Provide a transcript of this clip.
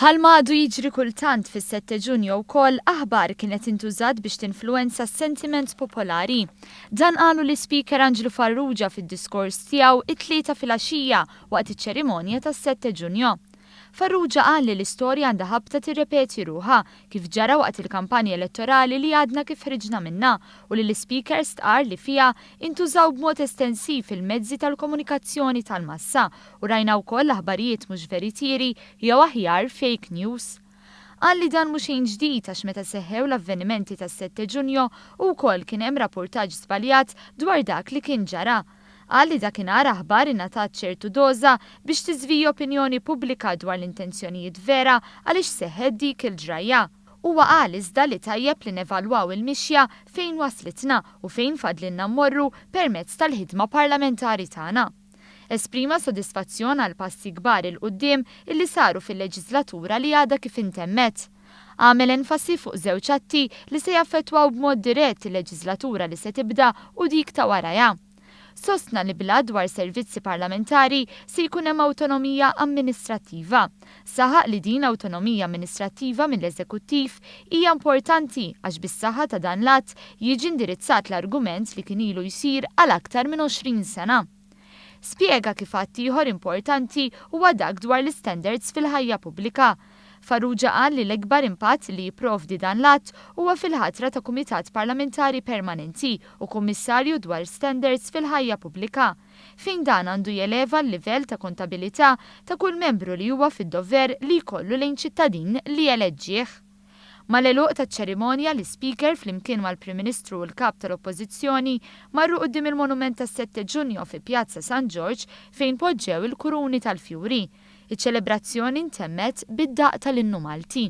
Bħalma għadu jiġri kultant fis-Sette Ġunju wkoll, aħbar kienet intużat biex tinfluwenza s-sentiment popolari. Dan qalu l-Ispeaker Anġlu Farrugia fid-diskors tiegħu it-Tlieta filgħaxija waqt iċ-ċerimonja tas-Sette Ġunju. Farrugia qal li l-istorja għandha ħabta tirrepeti ruħha kif ġara waqt il-kampanja elettorali li għadna kif ħriġna minnha u li l-Ispeaker stqarr li fiha intużaw b'mod estensiv il-mezzi tal-komunikazzjoni tal-massa u rajna wkoll aħbarijiet mhux veritieri jew aħjar fake news. Qal li dan mhu xejn ġdid għax meta seħħew l-avvenimenti tas-Sette Ġunjo wkoll kien hemm rappurtaġġ żbaljat dwar dak li kien ġara. Qal li dakinhar aħbar ingħatat ċertu doża biex tiżvija opinjoni pubblika dwar l-intenzjonijiet vera għaliex seħħet dik il-ġrajja. Huwa qal iżda li tajjeb li nevalwaw il-mixja fejn waslitna u fejn fadlilna mmorru permezz tal-ħidma parlamentari tagħna. Esprima sodisfazzjon għall-passi kbar 'il quddiem illi saru fil-leġiżlatura li għadha kif intemmet. Għamel enfasi fuq żewġ atti li se jaffettwaw b'mod dirett il-leġiżlatura li se tibda u dik ta' warajha. Sostna li bl-Att dwar Servizzi Parlamentari se jkun hemm awtonomija amministrattiva. Saħaq li din l-awtonomija amministrattiva mill-Eżekuttiv hija importanti għax bis-saħħa ta' dan l-att jiġi indirizzat l-argument li kien ilu jsir għal aktar minn 20 sena. Spjega kif att ieħor importanti huwa dak dwar l-istandards fil-ħajja pubblika. Farrugia qal li l-ikbar impatt li jipprovdi dan l-att huwa fil-ħatra ta' Kumitat Parlamentari Permanenti u Kummissarju dwar Standards fil-Ħajja Pubblika, fejn dan għandu jeleva l-livell ta' kontabilità ta' kull membru li huwa fid-dover li jkollu lejn ċittadin li eleġġih. Mal-għeluq taċ-ċerimonja, l-Ispeaker flimkien mal-Prim Ministru u l-Kap tal-Oppożizzjoni marru quddiem il-Monument tas-Sette Ġunjo fi Pjazza San Ġorġ fejn poġġew il-kuruni tal-fjuri. Iċ-ċelebrazzjoni ntemmet bid-daqq tal-Innu Malti.